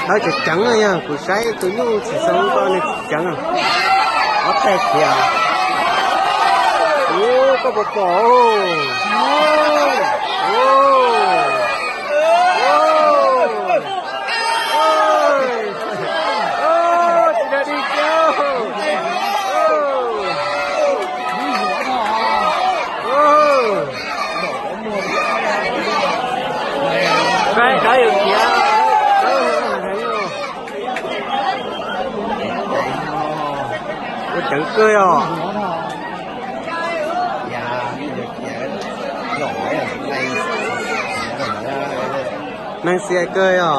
Thawb tseem ceev no yog kuv saib tus nyuj tsis xav ko nws tseem ceev. Ob teg khiav. Ub, koj puas pom? Ub, ub, ub, tsis dag dig kiag. Ub, ub. Saib dawb yus khiav. Ua ceev kawg os. Neeg xiam kawg os.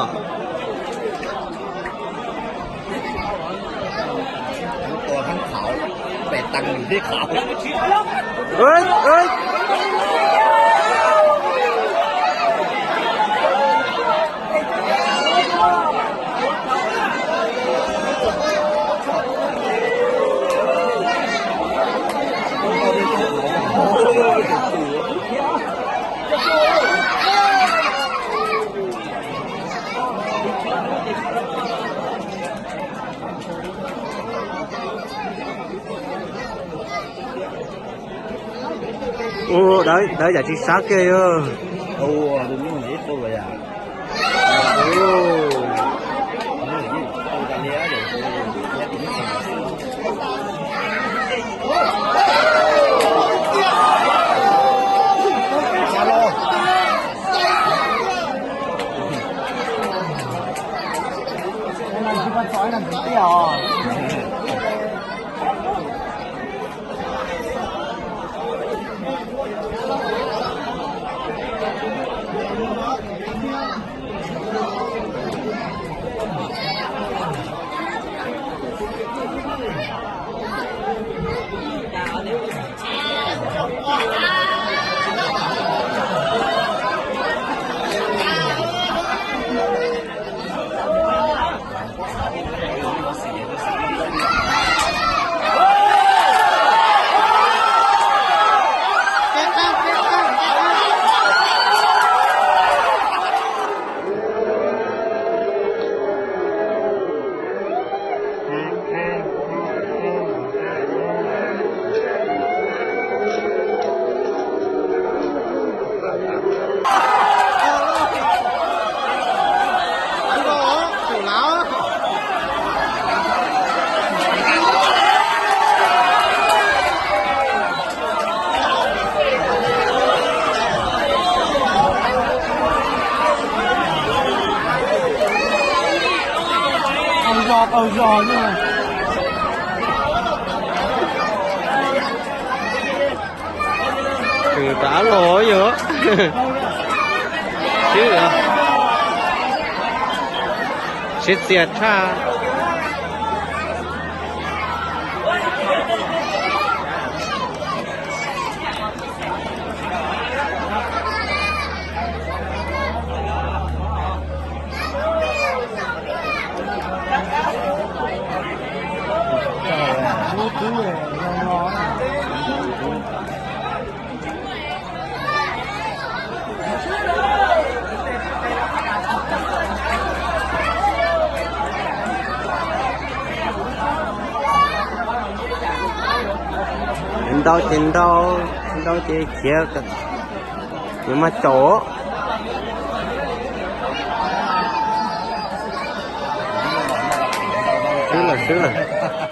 Ua dawb, dawb yam tsis sab kiag yog. Tau zog, tau zog. Tus tav los yog sib, sib txias tshaj. Ntau ces ntau, ntau ces khiav, yuav mas caum. Swb lawm, swb lawm.